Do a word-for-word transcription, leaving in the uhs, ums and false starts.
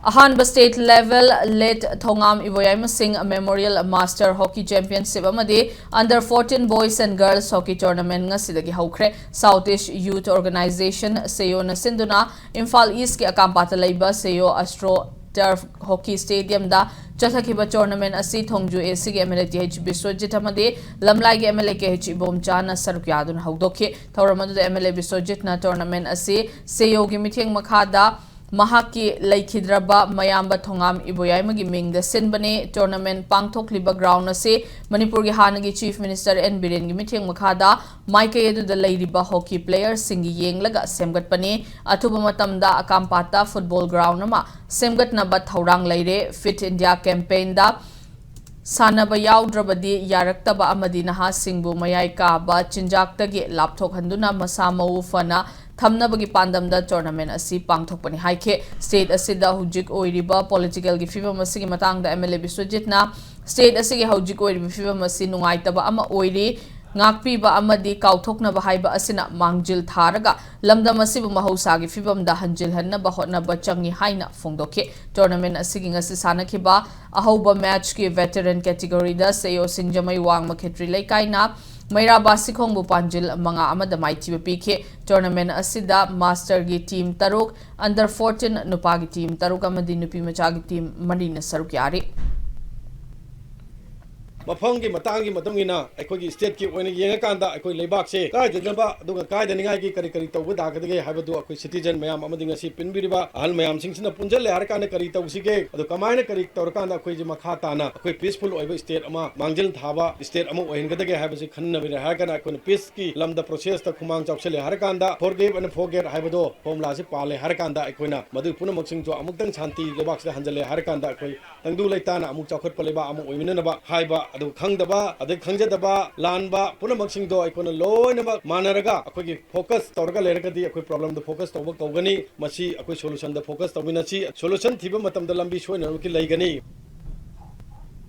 ꯑꯍꯥꯟꯕ state level Late ꯊꯧꯉꯥꯝ ꯏꯕꯣꯌꯥꯏꯃ ꯁꯤꯡ Memorial Master Hockey Championship ꯑꯃꯗꯤ Under fourteen Boys and Girls Hockey Tournament ꯉꯁꯤꯗꯒꯤ ꯍꯧꯈ꯭ꯔꯦ꯫ South East Youth Organization, ꯁꯦꯌꯣꯅ ꯁꯤꯟꯗꯨꯅ ꯏꯝꯐꯥꯜ East ꯀꯤ ꯑꯀꯥꯝꯄꯥꯠꯇ ꯂꯩꯕ ꯁꯦꯌꯣ Astro Turf Hockey Stadium ꯗ ꯆꯠꯊꯈꯤꯕ tournament ꯑꯁꯤ ꯊꯣꯡꯖꯨ A C ꯒꯤ M L A T H Biswajit ꯑꯃꯗꯤ ꯂꯝꯂꯥꯏꯒꯤ M L A K H ꯏꯕꯣꯝꯆꯥꯅ ꯁꯔꯨꯛ ꯌꯥꯗꯨꯅ ꯍꯧꯗꯣꯛꯈꯤ꯫ ꯊꯧꯔꯝ ꯑꯗꯨꯗ M L A ꯕꯤꯁ꯭ꯋꯖꯤꯠꯅ tournament ꯑꯁꯤ ꯁꯦꯌꯣꯒꯤ ꯃꯤꯠꯌꯦꯡ ꯃꯈꯥꯗ ꯃꯍꯥꯛꯀꯤ ꯂꯩꯈꯤꯗ꯭ꯔꯕ ꯃꯌꯥꯝꯕ ꯊꯣꯉꯥꯝ ꯏꯕꯣꯌꯥꯏꯃꯒꯤ ꯃꯤꯡꯗ ꯁꯤꯟꯕꯅꯤ꯫ Tournament ꯄꯥꯡꯊꯣꯛꯂꯤꯕ ground ꯑꯁꯤ ꯃꯅꯤꯄꯨꯔꯒꯤ ꯍꯥꯟꯅꯒꯤ Chief Minister N ꯕꯤꯔꯦꯟꯒꯤ ꯃꯤꯠꯌꯦꯡ ꯃꯈꯥꯗ ꯃꯥꯏꯀꯩ ꯑꯗꯨꯗ ꯂꯩꯔꯤꯕ hockey player ꯁꯤꯡꯒꯤ ꯌꯦꯡꯂꯒ ꯁꯦꯝꯒꯠꯄꯅꯤ꯫ ꯑꯊꯨꯕ ꯃꯇꯝꯗ ꯑꯀꯥꯝꯄꯥꯠꯇ football ground ꯑꯃ ꯁꯦꯝꯒꯠꯅꯕ ꯊꯧꯔꯥꯡ ꯂꯩꯔꯦ꯫ Fit India campaign ꯗ ꯁꯥꯟꯅꯕ ꯌꯥꯎꯗ꯭ꯔꯕꯗꯤ ꯌꯥꯔꯛꯇꯕ ꯑꯃꯗꯤ ꯅꯍꯥꯁꯤꯡꯕꯨ ꯃꯌꯥꯏ ꯀꯥꯕ ꯆꯤꯟꯖꯥꯛꯇꯒꯤ ꯂꯥꯞꯊꯣꯛꯍꯟꯗꯨꯅ ꯃꯁꯥ ꯃꯎ ꯐꯅ ꯊꯝꯅꯕꯒꯤ ꯄꯥꯟꯗꯝꯗ tournament ꯑꯁꯤ ꯄꯥꯡꯊꯣꯛꯄꯅꯤ ꯍꯥꯏꯈꯤ꯫ State ꯑꯁꯤꯗ ꯍꯧꯖꯤꯛ ꯑꯣꯏꯔꯤꯕ political ꯒꯤ ꯐꯤꯕꯝ ꯑꯁꯤꯒꯤ ꯃꯇꯥꯡꯗ M L A ꯕꯤꯁ꯭ꯋꯖꯤꯠꯅ, state ꯑꯁꯤꯒꯤ ꯍꯧꯖꯤꯛ ꯑꯣꯏꯔꯤꯕ ꯐꯤꯕꯝ ꯑꯁꯤ ꯅꯨꯡꯉꯥꯏꯇꯕ ꯑꯃ ꯑꯣꯏꯔꯤ, ꯉꯥꯛꯄꯤꯕ ꯑꯃꯗꯤ ꯀꯥꯎꯊꯣꯛꯅꯕ ꯍꯥꯏꯕ ꯑꯁꯤꯅ ꯃꯥꯡꯖꯤꯜ ꯊꯥꯔꯒ ꯂꯝꯗꯝ ꯑꯁꯤꯕꯨ ꯃꯍꯧꯁꯥꯒꯤ ꯐꯤꯕꯝꯗ ꯍꯟꯖꯤꯜꯍꯟꯅꯕ ꯍꯣꯠꯅꯕ ꯆꯪꯏ ꯍꯥꯏꯅ ꯐꯣꯡꯗꯣꯛꯈꯤ꯫ Tournament ꯑꯁꯤꯒꯤ ꯉꯁꯤ ꯁꯥꯟꯅꯈꯤꯕ ꯑꯍꯧꯕ match ꯀꯤ veteran category ꯗ ꯁꯦꯌꯣ ꯁꯤꯡꯖꯃꯩ ꯋꯥꯡꯃ ꯈꯦꯇ꯭ꯔꯤ ꯂꯩꯀꯥꯏꯅ ꯃꯩꯔꯥ ꯕꯥꯁꯤꯈꯣꯡꯕꯨ ꯄꯥꯟꯖꯤꯜ ꯃꯉꯥ ꯑꯃꯗ ꯃꯥꯏꯊꯤꯕ ꯄꯤꯈꯤ꯫ Tournament ꯑꯁꯤꯗ master ꯒꯤ team ꯇꯔꯨꯛ, under fourteen ꯅꯨꯄꯥꯒꯤ team ꯇꯔꯨꯛ ꯑꯃꯗꯤ ꯅꯨꯄꯤ ꯃꯆꯥꯒꯤ team ꯃꯔꯤꯅ ꯁꯔꯨꯛ ꯌꯥꯔꯤ꯫ ꯃꯐꯝꯒꯤ ꯃꯇꯥꯡꯒꯤ ꯃꯇꯨꯡ ꯏꯟꯅ ꯑꯩꯈꯣꯏꯒꯤ state ꯀꯤ ꯑꯣꯏꯅ ꯌꯦꯡꯉꯀꯥꯟꯗ ꯑꯩꯈꯣꯏ ꯂꯩꯕꯥꯛꯁꯦ ꯀꯥꯏꯗꯅꯕ ꯑꯗꯨꯒ ꯀꯥꯏꯗꯅꯤꯡꯉꯥꯏꯒꯤ ꯀꯔꯤ ꯀꯔꯤ ꯇꯧꯕ ꯇꯥꯒꯗꯒꯦ ꯍꯥꯏꯕꯗꯨ ꯑꯩꯈꯣꯏ citizen ꯃꯌꯥꯝ ꯑꯃꯗꯤ ꯉꯁꯤ ꯄꯤꯟꯕꯤꯔꯤꯕ ꯑꯍꯜ ꯃꯌꯥꯝꯁꯤꯡꯁꯤꯅ ꯄꯨꯟꯁꯤꯜꯂꯦ ꯍꯥꯏꯔꯀꯥꯟꯗ ꯀꯔꯤ ꯇꯧꯁꯤꯒꯦ, ꯑꯗꯨ ꯀꯃꯥꯏꯅ ꯀꯔꯤ ꯇꯧꯔꯀꯥꯟꯗ ꯑꯩꯈꯣꯏꯁꯦ ꯃꯈꯥ ꯇꯥꯅ ꯑꯩꯈꯣꯏ peaceful ꯑꯣꯏꯕ state ꯑꯃ, ꯃꯥꯡꯖꯤꯜ ꯊꯥꯕ state ꯑꯃ ꯑꯣꯏꯍꯟꯒꯗꯒꯦ ꯍꯥꯏꯕꯁꯤ ꯈꯟꯅꯕꯤꯔꯦ ꯍꯥꯏꯔꯒꯅ ꯑꯩꯈꯣꯏꯅ peace ꯀꯤ ꯂꯝꯗ process ꯇ ꯈꯨꯃꯥꯡ ꯆꯥꯎꯁꯤꯜꯂꯦ ꯍꯥꯏꯔꯀꯥꯟꯗ forgive and forget ꯍꯥꯏꯕꯗꯣ formula ꯁꯤ ꯄꯥꯜꯂꯦ ꯍꯥꯏꯔꯀꯥꯟꯗ ꯑꯩꯈꯣꯏꯅ ꯃꯗꯨꯒꯤ ꯄꯨꯝꯅꯃꯛꯁꯤꯡꯁꯨ ꯑꯃꯨꯛꯇꯪ ꯁꯥꯟꯇꯤ ꯂꯩꯕꯥꯛꯁꯤꯗ ꯍꯟꯖꯤꯜꯂꯦ ꯍꯥꯏꯔꯀꯥꯟꯗ ꯑꯩꯈꯣꯏ ꯇꯪꯗꯨ ꯂꯩꯇꯥꯅ ꯑꯃꯨꯛ ꯆꯥꯎꯈꯠꯄ ꯂꯩꯕꯥꯛ ꯑꯃ ꯑꯣꯏꯃꯤꯟꯅꯅꯕ ꯍꯥꯏꯕ, ꯑꯗꯨ ꯈꯪꯗꯕ, ꯑꯗꯩ ꯈꯪꯖꯗꯕ, ꯂꯥꯟꯕ ꯄꯨꯝꯅꯃꯛꯁꯤꯡꯗꯣ ꯑꯩꯈꯣꯏꯅ ꯂꯣꯏꯅꯃꯛ ꯃꯥꯟꯅꯔꯒ ꯑꯩꯈꯣꯏꯒꯤ focus ꯇꯧꯔꯒ ꯂꯩꯔꯒꯗꯤ ꯑꯩꯈꯣꯏ problem ꯗ focus ꯇꯧꯕ ꯀꯧꯒꯅꯤ꯫ ꯃꯁꯤ ꯑꯩꯈꯣꯏ solution ꯗ focus ꯇꯧꯃꯤꯟꯅꯁꯤ꯫ Solution ꯊꯤꯕ ꯃꯇꯝꯗ ꯂꯝꯕꯤ ꯁꯣꯏꯗꯅꯃꯛꯀꯤ ꯂꯩꯒꯅꯤ꯫